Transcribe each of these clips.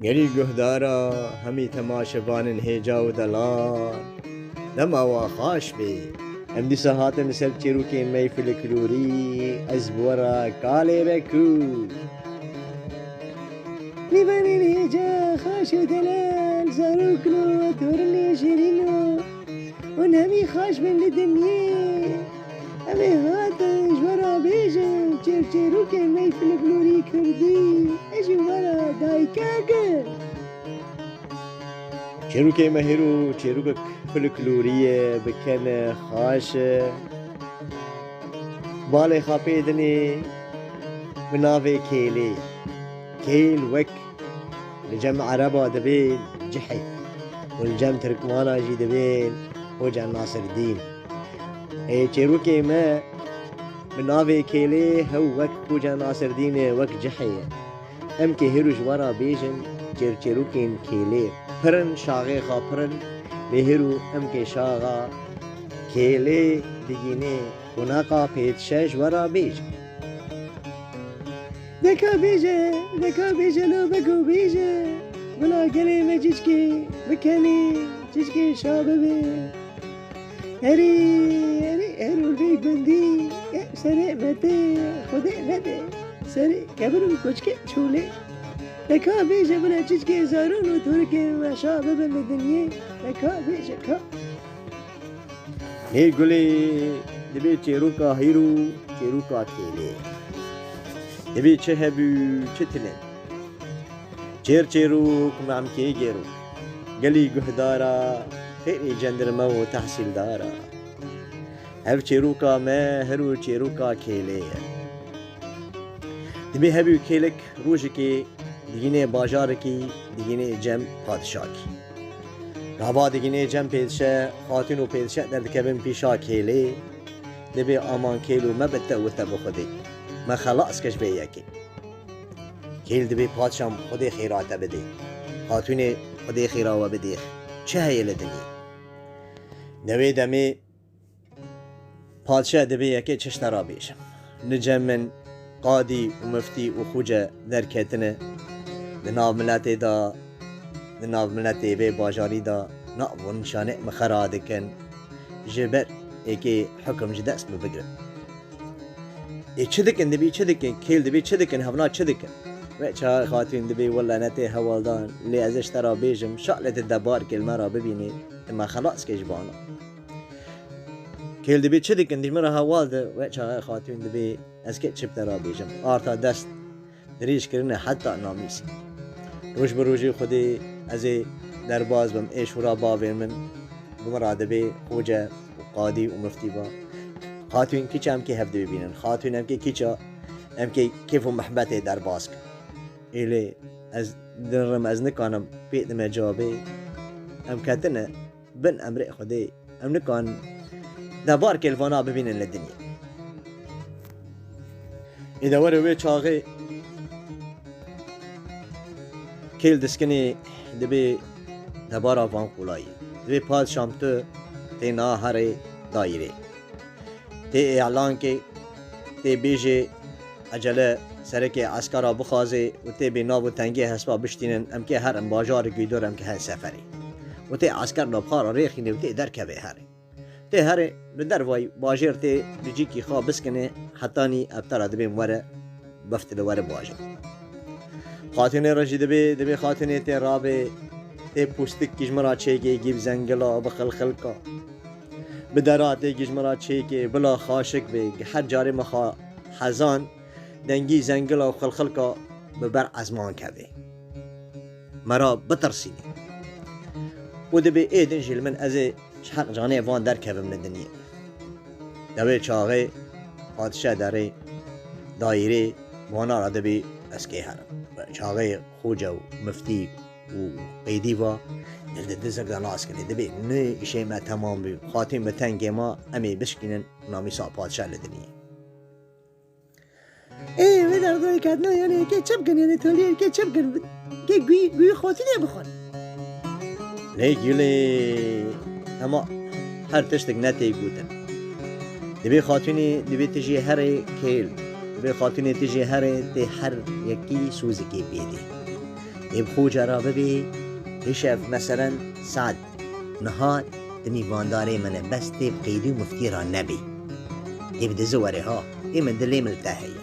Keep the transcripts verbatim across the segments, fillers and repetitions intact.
Gelî guhdara hemî temaşevanên hêja û delal, dema wa xaş bê. Em dîsa hatin li ser çêrokên me yê folklorî, ez bi we re kalê be kû. Mêvanên hêja, xaş û delal, zarokno, torinê şêrîno, hûn hemî xaş bin li dinyê. Em ê hatin ji we re bêjin çêrçêrokên me yê folklorî kurdî, ez ji we re dayikek im. Çêrokê me hêro çêrokek folklorî ye, bi kene xaş e. Balê xwe pê dinê bi navê Kêlê. Kêl wek li cem Ereba dibên cihê û li cem Tirkmana jî dibên Xoca Nasirdîn. Ê çêrokê me bi navê Kêlê hew wek Xoca Nasirdînê wek cihê ye. Em kê hêro ji we re bêjin çêrçêrokên Kêlê. Pir in, şaxê xwe pir in, lê hêro em kê şaxa Kêlê digînê qonaxa pêdşe ji we re bêjin. Deka bêje, deka bêje lo bego bêje, bila gelê me çiçkê bikenê, çiçkê şa bibe. Herî, herî, herû vê gundî, e, serê me tê, Xwedê nede, serê kevir û koçkê çolê. Deka bêje bila çiçkê zarûn û torikê me şa bibin li dinyê. Deka bêje ka. Lê gulê dibê çêroka hîr û çêroka kêlê. Dibê çi hebû, çi tune. Çêr çêrok, memkê gêrok. Gelî guhdara, xêrê cendirme û tehsîldara. Ev çêroka me, hero çêroka kêlê ye. Dibê hebû kêlik rojekê digînê bajarekî, digînê cem padşakî. Gava digînê cem pêdşe, xatûn û pêdşe derdikevin pîşa kêlê. Dibê aman kêlo me bi te û te bi Xwedê. Me xelas ke ji vê yekê. Kêl dibê padşam Xwedê xêra te bidê. Xatûnê Xwedê xêra we bidê. Çi heye li dinyê? Di wê demê padşe dibê yekê çi ji te re bêjim. Li cem min qadî û miftî û xuce derketine. Di nav miletê de, di nav miletê vê bajarî de nav û nîşanê min xera dikin. Ji ber êkê hukum ji dest min bigirin. Ê çi dikin, dibî çi dikin, kêl dibî çi dikin, hevna çi dikin? Ve çaxê xatûn dibî wille ne tê hewaldan, lê ez ê ji te re bêjim, şa lê tu debar kêl me re bibînî, tu me xelas ke ji bana. Kêl dibî çi dikin, dij min re hewal di, ve çaxê xatûn dibî ez ke çi bi te re bêjim. Arta dest dirêj kirine heta namîsê. Roj bi rojê Xwedê ez ê derbas bim, ê şûra bavên min bi min re dibê xoce û qadî û miftî ba. Xatûn kiça em kê hev dibînin. Xatûn em kê kiça em kê kêf û mihbetê derbas kin. Ê lê ez dinrim, ez nikanim pê dime cavê. Em ketine bin emrê Xwedê. Em nikan debar kêlvana bibînin li dinyê. Ê de were wê çaxê kêl diskinê dibê debara van qolayî. Dibê padşam tu tê na herê dayîrê. Tê êlankê, tê bêjê ecele serekê eskara bixwazê û tê bê nav û tengê hespa biştînin, em kê herin bajarê Guydor, em kê herin seferê. Û tê esker navxara rêxînê û tê derkevê herê. Tê herê li dervayî bajêr tê bi cîkî xwe biskinê, hetanî ev te re dibêm were, bifte li were bajêr. Xatûnê re jî dibê, dibê xatûnê tê rabê, tê pûstikî ji min re çêkê, gî bi zengila, bi xilxilka. Bi deratê gî ji min re çêkê, bila xaşik bê, her carê min xwe hezan, dengî zengila û xilxilka bi ber ezman kevê. Me re bitirsînê. Û dibê ê din jî li min ez ê ji heq canê van derkevim li dinyê. Dewê çaxê padşe derê dayîrê wana re dibî ez kê herim. Çaxê xoce û miftî û qeydî va, li di dizek de nas kirê. Dibê nê îşê me temam bû. Xatîn bi tengê ma, em ê bişkînin namîsa padşe li dinî. Ê, wê derdorê ketine, yanî kê çi bikin, yanî toliyê kê çi bikin? Kê guy, guy xatînê bixwin. Lê gilê, hema her tiştek ne tê gotin. Dibê xatûnê, dibê tu jê herê kêl. Dibê xatûnê tu jê herê, tê her yekî sozikê pê dê. Ê bi xoce re bibê, hişev, meselen, Sad niha di mîvandarê min e, bes tê bi qeydî û miftî re nebê. Ê bi dizi were ha, ê min dilê min li te heye.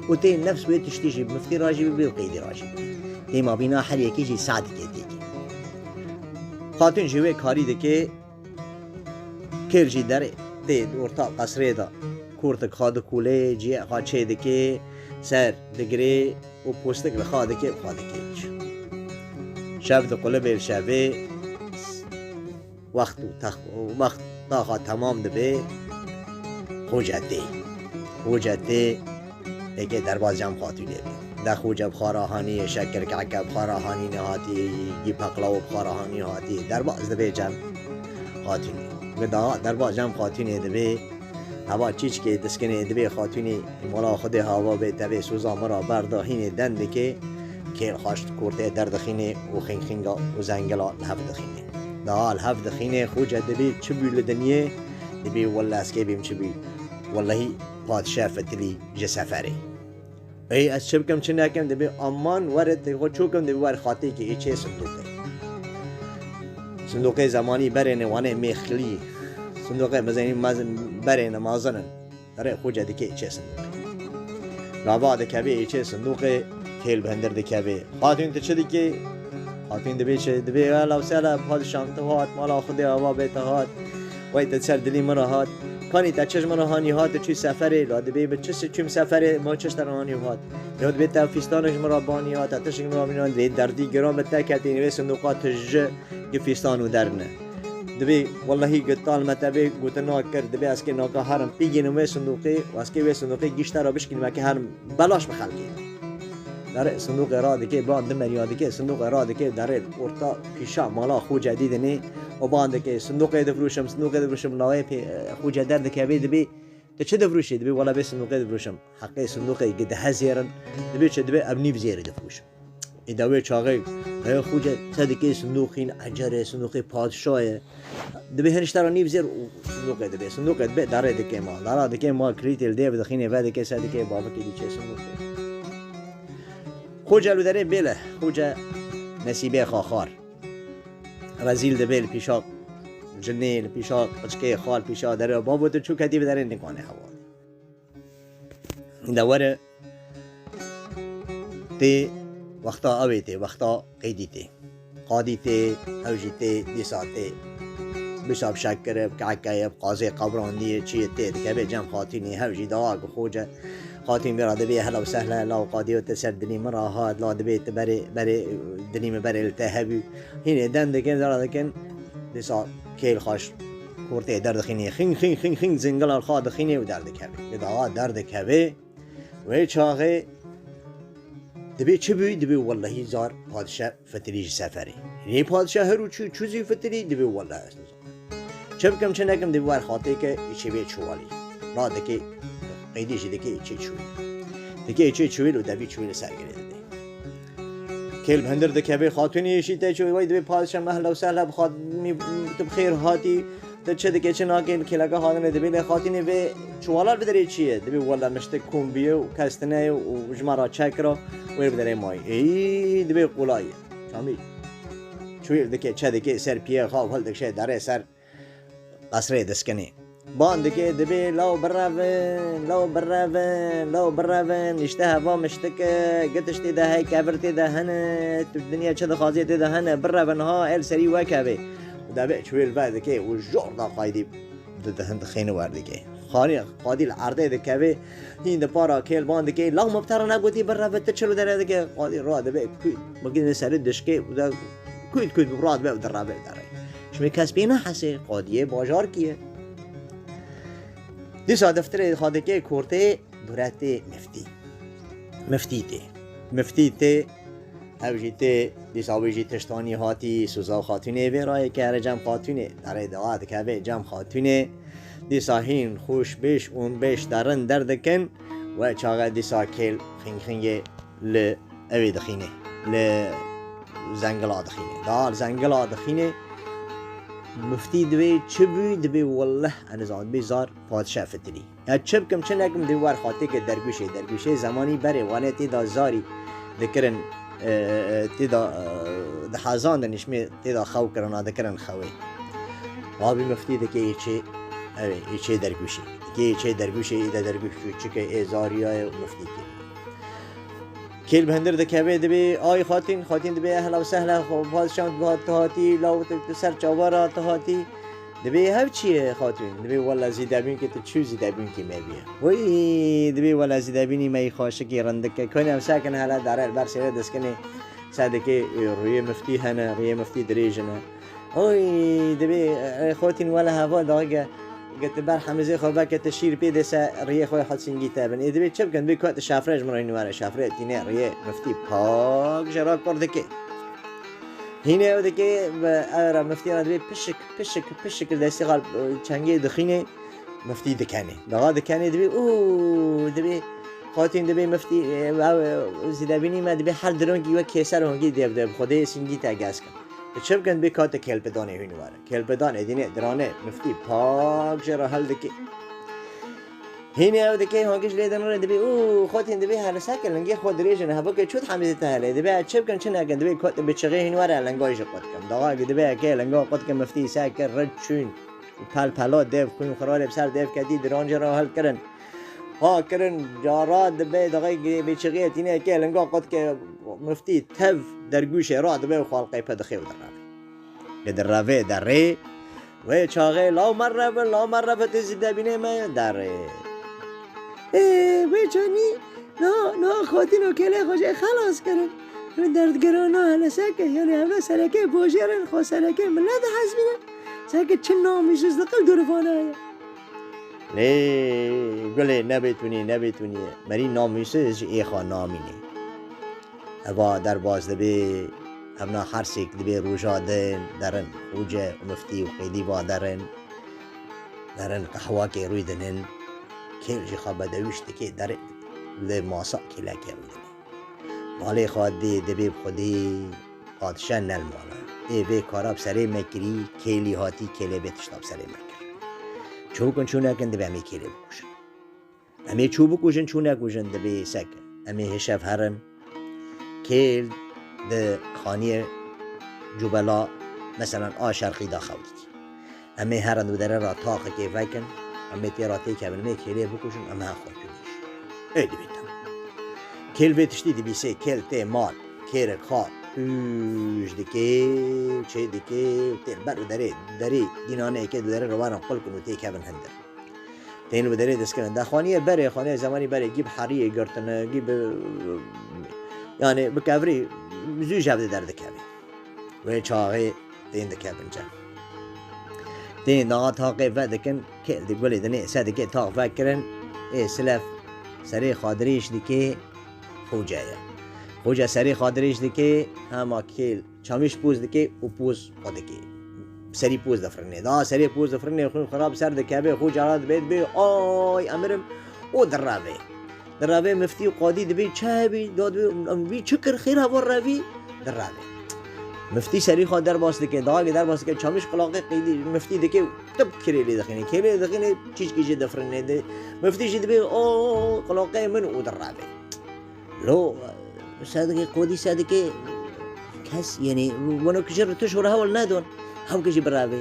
Û tê nefs wê tiştî jî bi miftî re jî bibê û qeydî re jî bibê. Tê mabîna her yekî jî Sadikê têkê. Xatûn jî wê karî dike, Kêl jî derê tê orta qesrê de, kurtik xwe dikulê, ciyê xwe çê dikê, ser digirê û postik li xwe dikê û xwe dikê. Şev diqulibê li şevê, wext û tex-, wexta xwe temam dibe, xoce tê. Xoce tê, Êkê derbaz cem xatûnê bê. De xoce bi xwe re hanî, şekirkeke bi xwe re hanî nehatî, gî peqlawo bi xwe re hanî hatî. Derbaz dibe cem xatûnê. Bi daha derbaz cem xatûnê dibe. Heva çîçkê diskinê dibe xatûnê. Mala Xwedê hava bê tevê soza min re berda hînê den dike. Kêl xaş kurtê derdixînê û xînxînga û zengila li hev dixînê. Daha li hev dixînê xoce dibê çi bû li dinyê? Dibê welle ez kê bêm çi bû? Wellehî padşa fitilî ji seferê. Ey ez çi bikim çi nekim, dibê aman were tê xwe çû kim, dibê wer xatêkê ê çê sindoqê. Sindoqê zemanî berê ne wane mêxlî. Sindoqê mezenî mez-, berê ne mazin in. Rê xoce dikê ê çê sindoqê. Gava dikevê ê çê sindoqê, kêl bi hindir dikevê. Xatûn tu çi dikê? Xatûn dibê çi? Dibê ya lawsela padişam tu hat, mala Xwedê ava bê tu hat. Wey te ser dilî min re hat. Kanî te çi ji min re hanî hat, tu çû seferê, la dibê bi çi se-, çûm seferê, ma çi ji te re hanî hat. Ya dibê te fîstanek ji min re banî hat, te tiştek ji min re banî hat, dibê derdî giran bi te ketî, wê sindoqa tu ji gi fîstan û derne. Dibê wellehî gi tal me te vê gotina kir, dibê ez kê naka herim pîgînim wê sindoqê, ez kê wê sindoqê gîş te re bişkînim, ez kê herim belaş bi xelkê. Derê sindoqê radikê, ban di meriya dikê, sindoqê radikê, derê orta pîşa mala xoce dî dinê û ban dikê, sindoqê difroşim, sindoqê difroşim, lawê pê, e, xoce derdikevê dibê, tu çi difroşî? Dibê, wela bê sindoqê difroşim. Heqê sindoqê gi dihezêrin, dibê çi? Dibê ev nîv zêrê difroşim. Ê de wê çaxê, heye xoce te dikê sindoqîn ecerê, sindoqê padşa ye. Dibê hin ji te re nîv zêr û sindoqê dibê. Sindoqê dibê derê dikê ma. Dara dikê ma, krîtê li dêv dixînê, ve dikê, se dikê, bavikê dî çê sindoqê. Xoce li derê bêle, xoce nesîbê xaxar. Rezîl dibê li pîşa jinê, li pîşa qiçkê, xal pîşa dere, bavo tu çû ketî bi derê nikane hewa. De were tê wexta ewê tê, wexta qeydî tê. Qadî tê, ew jî tê, dîsa tê. Bişa bi şekir, bi kekeyê, bi qazê qebrandiye, çiyê tê dikeve cem xatînê, hew jî dawa ku xoce. Xatîn vê re dibê hela û sehle, la û qadî te ser dilî min re hat, la dibê tu berê, berê, dilî min berê li te hebû. Hînê den dikin, zera dikin, dîsa kêl xaş kurtê derdixînê, xing, xing, xing, xing, zingila xwe dixînê û derdikevê. Bi dawa derdikevê, wê çaxê dibê çi bû? Dibê wellehî zar padşe fitilî ji seferê. Lê padşe her û çû, çû zî fitilî, dibê welleh ez nizanim. Çi bikim, çi nekim, dibê wer xatê ke, ê çê bê çuwalî. Radikê, qeydî jî dikê, ê çê çuwî. Dikê, ê çê çuwîl û devî çuwîl li ser girê didê. Kêl bi hindir dikevê, xatûnê êşî te çû, wey dibê padşe mehla û sehla bi xat-, mî-, tu bi xêr hatî, tu çi dikê, çi nakê, kêleke xatûnê dibê, lê xatûnê vê çuwala li derê çi ye? Dibê wele miştik kom bûye û kes tune ye û ji me re çekira, wê bi derê mayî. Êyî, dibê qulay ye. Çamî çûyê dikê, çe dikê, ser piyê xwe û hildikşê derê ser qesrê diskinê. Ban dikê, dibê law birevin, law birevin, law birevin, îşte heva miştik e, gi tiştê de hey, kevir tê de hene, tu dinya çi dixwazê tê de hene, birevin ha, el serî wekevê. Û devê çûyê li ve dikê û jor da qaydî di, di, dixîne wer dikê. Xanî qadî li erdê dikevê, hîn di para kêl ban dikê, law min bi te re negotî bireve, tu çilo dere dike, qadî ra dibe, kût, bigîne serê dişkê û de kût kût bi ra dibe û direve derê. Ji me kes pê nehesê, qadiyê bajarkî ye. Dîsa defterê xwe dikê kurtê, dûretê miftî. Miftî tê. Miftî tê, Ew jî tê, dîsa wê jî tiştanî hatî, Suza Xatûnê vê rayê kere cem Xatûnê, derê dawa dikeve cem Xatûnê, dîsa hîn xûş bêş ûn bêş derin derdikin, we çaxe dîsa kêl xingxingê li ewê dixînê, li zengila dixînê. Da li zengila dixînê, miftî dibê çi bû, dibê welleh, ez nizanim, dibê zar padşa fitilî. Ya çi bikim, çi nekim, dê wer xatê ke dergûşê, dergûşê zemanî berê wane tê da zarî dikirin. e, e, tê de, e, dihezandin, hişmê tê de xew kirina, dikirin xewê. Rabî miftî dike ê çê, ew ê, ê çê dergûşê. Dike ê çê dergûşê, ê de dergûş çû çike ê zariya ye û miftî kê. Kêl bi hindir dikeve, dibê, "Ay xatîn, xatîn dibê, ehla ve sehla, xwe padişan tu hatî, law tu, tu ser çavara tu hatî." Dibê, "Hev çi ye xatîn?" Dibê, "Wela zîdebînkê tu çû, zîdebînkê me bîye." "Wey," dibê, "wela zîdebînî me yî xaşikî rindike. Konê ev sekin hele dare li ber sêre diskinê." Sedikê, e, rûyê miftî hene, rûyê miftî dirêj ne. "Oy," dibê, "e, xotîn wela heva dage, ge tu ber hemizê xwe veke tu şîr pê dê se riyê xwe hot singî te bin." Ê dibê çi bikin? Dibê ku tu şafre ji min re hîn were, şafre tîne riyê miftî pak jê re kur dike. Hîne ew dike, bi ew re miftî re dibê pişik, pişik, pişik li destê xwe, e, çengê dixîne, miftî dikenê. Daxa dikenê dibê, û dibê, xotîn dibê miftî, e, ew, e, zîdebînî me dibê her dirongî wek kêser hongî dê bi dê bi xwedê singî te gez kin. Tu çi bikin, dibê kate kêlpidanê hûn were. Kêlpidanê dînê dirane, miftî pak jê re hel dike. Hînê ew dike, hangî ji lê dinire dibê, û xotîn dibê hele seke lingê xwe dirêjin, hevokê çût hemizê te hele. Dibê çi bikin, çi nekin, dibê kot bi çixê hîn were, lingayê jî qut kim. Daxakî dibê eke linga qut kim, miftî seke rit çûn. Pel pela dev, xwîn xirarê bi ser dev ketî, dirancê re hel kirin. Ha kirin, cara dibê daxakî bê çixê tîne eke linga qut ke miftî tev dergûşê ra dibê û xalqê pe dixê û direve. Ke direve derê, wê çaxê, "Law me revin, law me revin, tu zîdebînê me ye derê." Ê, wê canî, na, na xotîn û kêlê xwe jê xelas kirin. Wê derdgirana hele seke, yanî hevna serekê bojêrin, xwe serekê milet dihezmînin. Seke çi namîsiz diqil durvana ye. Lê gulê nebêtûnî, nebêtûnî ye. Merî namîsiz ji êxa namînê. Eva derbas dibê, hevna hersêk dibê roja din, derin, xûce û miftî û qêdî va derin, derin qehwakê rûy dinin, kêl jî xwe bedewîş dikê derê li masa kêlekê rûy dinin. Malê xwe dê dibê bi xwedê padişah ne li mala. Ê vê kara bi serê me kirî, kêlî hatî, kêlê vê tişta bi serê me kir. Çû bikin çû nekin, dibê em ê kêlê bikujin. Em ê çû bikujin, çû nekujin, dibê seke. Em ê hişev herin. Kêl di xaniyê cubela, meselan, a şerqî de xew dikî. Em ê herin di dere re taxekê vekin. Em ê tê re têkevin, em ê kêlê bikujin, em her xwe tûnîş. Ê dibê temam. Kêl vê tiştî dibîsê, kêl tê mal. Kêrek xwe tûj dikê, çê dikê, tê li ber û derê, derê dînaneyekê di dere re werin qul kin û têkevin hindir. Tên bi derê diskirin. De xaniyê berê, xaniyê zemanî berê, gî bi heriyê girtine, gî bi, yani bi kevirî zû jev di derdikevê. Wê çaxê tên dikevin cem. Tên daxa taxê vedikin, kê di gulê dinê sedikê tax vekirin, ê silef serê xwe dirêj dikê, xoce ye. Xoce serê xwe dirêj dikê, hema kêl Çamîş poz dike û poz xwe dike. Serî poz difirine. Da serê poz difirine, xwîn xwe ra bi ser dikeve, xwe cara dibe, dibe, "Ay, emirim." Û direve. Direve miftî û qadî dibe, çi hebî, da dibe, "Em vî çi kir, xêr heva revî?" Direve. Miftî serî xwe derbas dike, dagê derbas dike, çamîş qulaqê qîdî miftî dike û tip kirê lê dixîne. Kêlê dixîne, çîçkî jî difirine. De, miftî jî dibe, "O, qulaqê min," û direve. Lo, sedikê, qodî sedikê kes, yani, wano kijir tu şora hewal nedon. Hewke jî birave.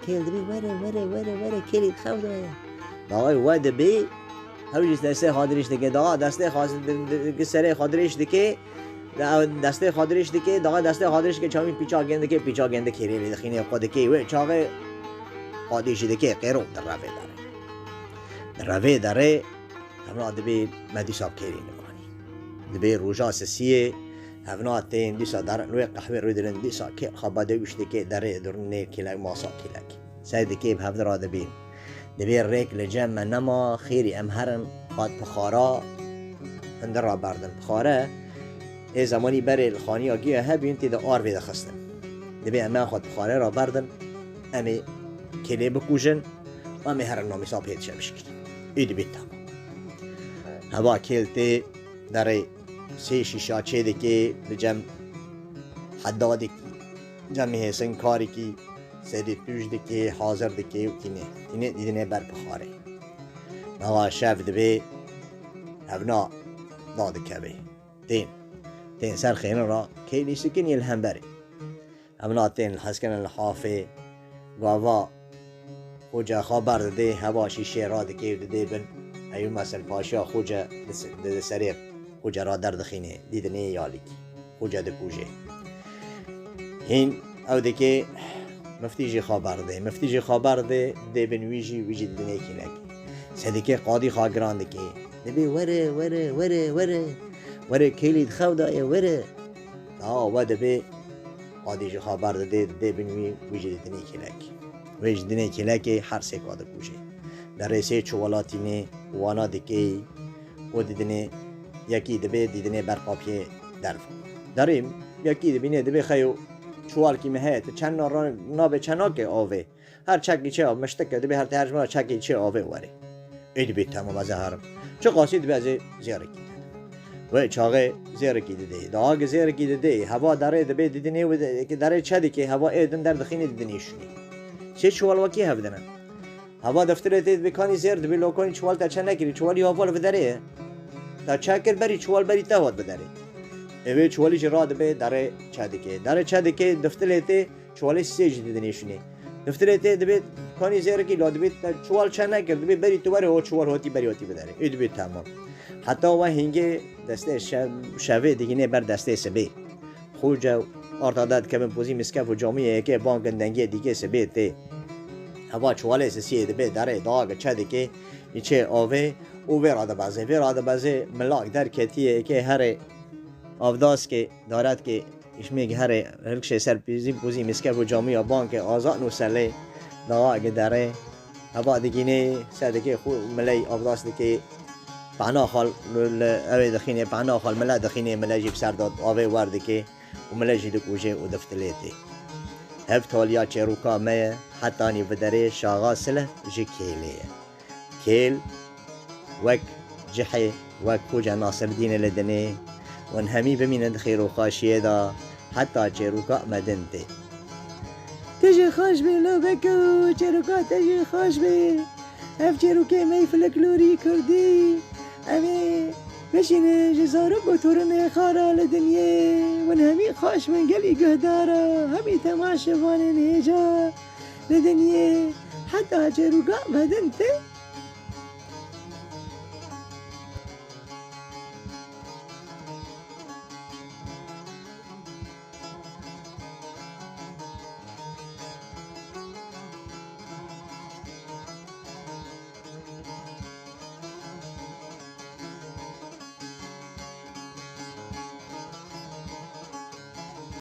Kêl dibê, "Were, were, were, were," kêlî xew da ye. Daway we dibê, hew jî destê xwe dirêj dike. Dawa destê xwe di, di, di, serê xwe dirêj dike. Da-, destê xwe dirêj dike. Dawa destê xwe dirêj dike. Çavî pîça gên dike, pîça gên dike. Kêlê lê dixîne xwe dike. Wê çaxê qodî jî dike. Qêro direve derê. Direve derê. Hevna dibê me dîsa kêlî nikanî. Dibê roja sisiyê, hevna tên dîsa derin wê qehwê rûdinin dîsa kê xaba de wîş dikê derê durunê kêlek masa kêlek. Sey dikê bi hevdi ra dibê. Dibê rêk li cem me nema, xêrî em herin, qat pixara, hindir ra berdin. Pixare, ê zemanî berê li xaniya giya hebîn tê de arvê dixistin. Dibê em me xwe pixare ra berdin, em ê kêlê bikujin, em ê herin namîsa pê dişe bişkînin. Ê dibê tamam. Heva kêl tê derê sê şîşa çê dikê li cem hedadekî, cem hêsin karikî sedî tûj dikê, hazir dikê û tînê. Tînê dîdinê ber pixarê. Nava şev dibê hevna dadikevê. Tên. tên ser xêrin re kêlî sikinî li hemberê. Em na tên li hezkirin li hafê gava xoce xwe berdidê, heva şîşê radikê û didê bin. Eyû mesel paşiya xoce di se-, di serê xoce ra derdixînê, dîdinê yalîk. Xoce dikujê. Hîn ew dikê miftî jî xwe berdê. Miftî jî xwe berdê, dê bin wî jî, wî jî didinê kêlekê. Sedikê qadî xwe giran dikê. Dibê were, were, were, were. Were kêlî di xew da ye, were. Daha we dibê qadî jî xwe berdidê, didê bin wî, wî jî didinê kêlekê. Wê jî dinê kêlekê her sê ka dikujê. Derê sê çiwala tînê, wana dikê û didinê yekî dibê, didinê ber qapiyê derve. Derê yekî dibînê dibê xeyo çiwalkî me heye, tu çend na ra-, nabê çend nake avê. Her çekî çê av miştike dibê her te her ji min ra çekî çê avê werê. Ê dibê temam ez ê herim. Çiqasî dibê ez ê zêrekî denim. Wê çaxê zêrekî didê. Daha ki zêrekî didê, heva derê dibê didinê û de-, ki derê çe dikê, heva ê din derdixînê didinê şûnê. Sê çiwal wekî hev dine. Hava defterê tê dibê kanî zêr dibê, lokanî çiwal te çe nekirî, çiwalî hava li vê derê ye. Te çe kir berî çiwal berî te hat vê derê. Ê wê çiwalî jî radibê derê çe dikê. Derê çe dikê, defterê tê çiwalê sê jî didinê şûnê. Defterê tê dibê kanî zêrekî la dibê te çiwal çe nekir, dibê berî tu were o çiwal hatî berî hatî vê derê. Ê dibê temam. Heta we hingê destê şev-, şevê digînê ber destê sibê. Xûce û arta de dikevin pozî miskef û camiyê yekê bangin dengê dîkê sibê tê. Heva çiwalê sisiyê dibê derê daga çe dikê, îçê avê û vê radibezê. Vê radibezê milak derketiye yekê herê avdaskê daretkê îşmêk herê hilkşê ser pozî, pozî miskef û camiya bankê azan û selê daga derê. Heva digînê sedikê xwe miley avdas dikê. Pehna xal li, li, ew ê dixînê, pehna xal mile dixînê, mile jî bi ser de avê wer dikê û mile jî dikujê û diftilê tê. Hev taliya çêroka me ye, hetanî viderê şaxa sileh ji kêlê ye. Kêl wek cihê, wek Xoce Nasirdînê li dinê, hûn hemî bimînin di xêr û xaşiyê de, heta çêroka me din tê. Te jî xweş be, Lobeko, çêroka te jî xweş be. Ev çêrokê me yê folklorî kurdî. Em ê bişînin ji zarok û torinê xwe re li dinyê. Hûn hemî xweş bin gelî guhdara, hemî temaşevanên hêja li dinyê. Heta çêroka me din tê.